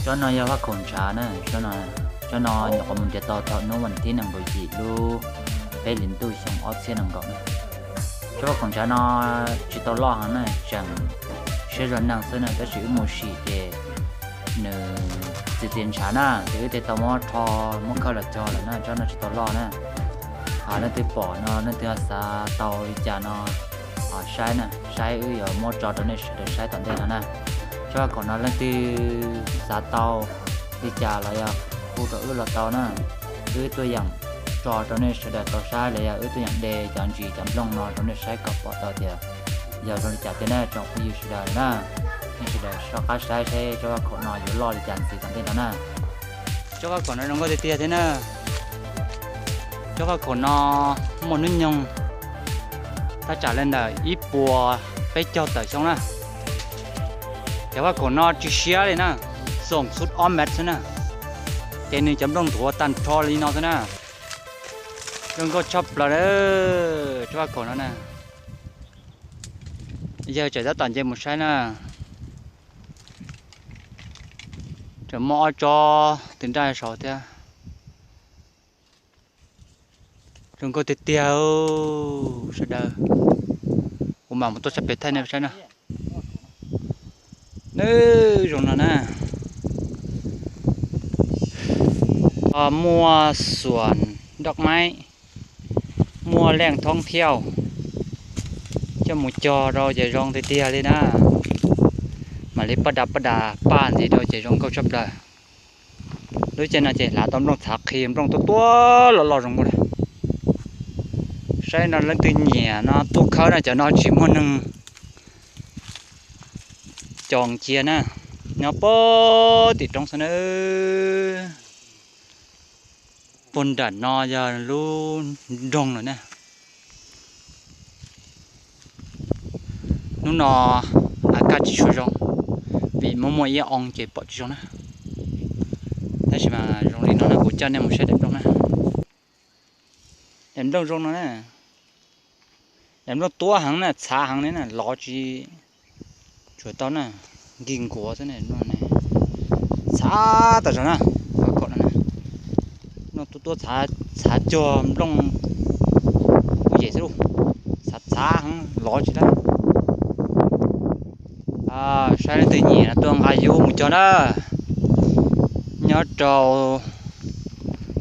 Tsob no yog vaj khaum ntshav na, tsob no nyuam qhuav mus nrhiav tau thaum hnub vas thib nees nkaum yim lub peb hlis ntuj xyoo ob txhiab nees nkaum na. Tsob vaj khaum ntshav no tsis tau loj heev na, tseem siab zog neeg xwb na, tab sis wb mus sim ces nws txias txias ntshav na, ces wb thiaj tau muab rho, muab khawb los cog lawm na, tsob no tsis tau loj na. Leej twg pom no leej twg xav tau li cas no saib na, saib wb yuav muab tso rau nej sawv daws saib tom ntej no na. Tsob vaj khaum no leej twg xav tau li cas los yog hu rau wb los tau na. Wb tuaj yeem tso rau nej sawv daws tau saib los yog wb tuaj yeem de cov ntsis cov nplooj no rau nej saib kom pom tau tias yog zoo li cas thiab na tsoom phooj ywg sawv daws na. Nej sawv daws soj qab saib seb tsob vaj khaum no yuav loj li cas ntxiv tom ntej no na. Tsob vaj khaum no zoo nkauj tiag tiag thiab na. Tsob vaj khaum no muaj hnub nyoog thaj tsam li ntawm ib puas peb caug tawm xyoo na. Cov vaj khaum no tsis siab li na, xoom xub ob mev xwb na. Ces nws cov nplooj nthuav tag nrho li no xwb na. Zoo nkauj tshaj plaws, tsob vaj khaum no na. Yawg tseem tab tom nce mus saib na. Tseem muaj ob tsob twb nraj saud thiab. Zoo nkauj tiag tiag sawv daws. Kuv mam mus tuaj sab pem thaij nej saib na. Nws zoo no na. Muaj xuam nroj maib, muaj leej thoob thiauj coj mus cog rau ces zoo tiag tiag li na. Mam li paj da paj da paj ntxiv rau ces zoo nkauj tshaj plaws. Lub caij no ces hlav tau nplooj txhav qhi, nplooj tuab tuab loj loj zoo nkauj li. Saib no leej twg nyiam no tuaj khawb na, cov no tsis muaj neeg cog cia na, nyob puag tim roob xwb na. Puag nram no yog lub nroog lawm na. Hnub no a kaj tsis tshua zoo, vim muaj muaj ib oo ces pom tsis zoo na. Tab sis mas zoo li no na kuv coj nej mus saib daim nplooj na. Daim nplooj zoo no na. Daim nplooj tuab heev na, txhav heev li na, lov tsis tsuas tau na, nkig nkuav xwb na. Txhav tas zog na, nplooj tuab tuab txhav cuag nplooj kuv yem xwb lauj, txhav txhav heev lov tsis tau. Saib leej twg nyiam no tuaj nqa yub mus cog na. Nyob rau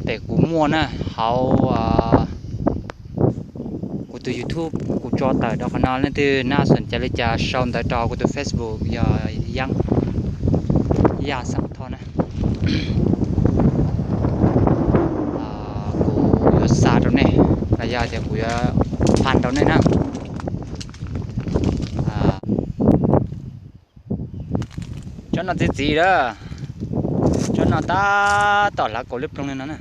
pem kuv muaj na, hauv kuv tus YouTube kuv tso tawm rau qhov no, leej twg naj xom cas li cas sau ntawv rau kuv tus Facebook yog Yeeb, Yaj Xeem Thoj na. Kuv yuav xa rau nej los yog tias kuv yuav phaj rau nej na. Tsob no txiv txiv lawm, tsob no tab tom hlav kaum lub ploog li no na.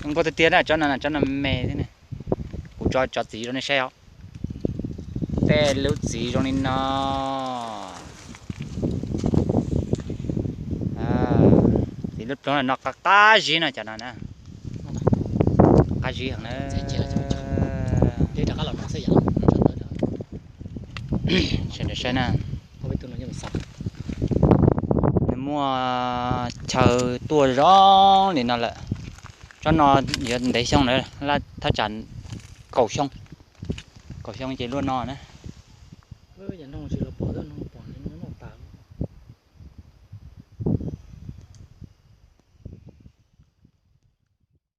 Zoo nkauj tiag tiag na, tsob no, tsob no me thiab ne. Kuv tso tsob txiv rau nej saib os. Tej lub txiv zoo li no. Txiv lub ploog no qab qab zib no, cov no na. Qab zib heev na. Sawv daws saib na. Nws muaj chaw tuaj zoo li no lawm. Tsob no yuav ntev xyoo lawm, thaj tsam kaum xyoo, kaum xyoo ces luaj no na.